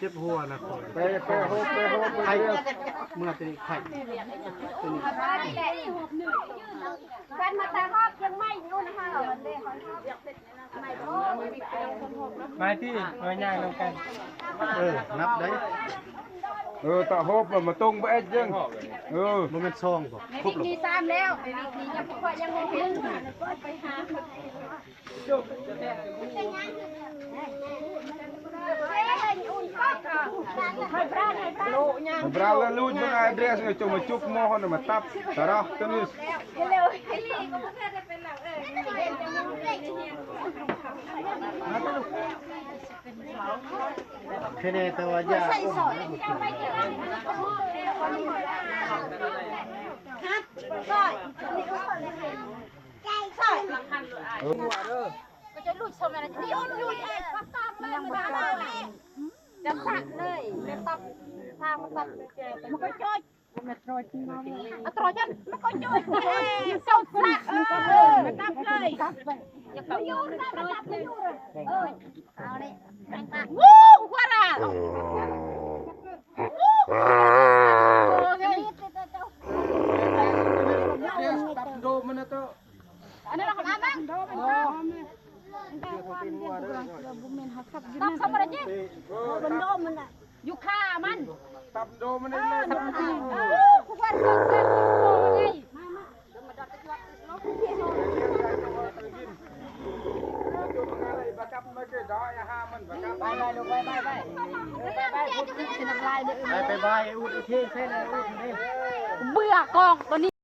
ເຈັບຫົວນະຂ້ອຍ ໄປ ໄປໂຮບ ໄປໂຮບ ໄປ ໄຂ້ ເມື່ອຕະນີ້ໄຂ້ ຄັນມາຕາຮອບຍັງໄໝ້ຢູ່ນະ ມາທີ່ມາຍ່າງນຳກັນ ເອີ ນັບໄດ້ ເອີ ຕາໂຮບມາຕົງບໍ່ແອດຍັງ ເອີ ບໍ່ແມ່ນຊອງບໍ່ ຄົບແລ້ວ ມີສາມແລ້ວ ມີຍັງບໍ່ເຫັນ ໄປຫາ Bravo, luit dengan Andreas, ngai cuma cup mohon nama tap, tarah terus. ຄະແນນແຕ່ວ່າຢ່າ ເບື່ອກອງໂຕນີ້.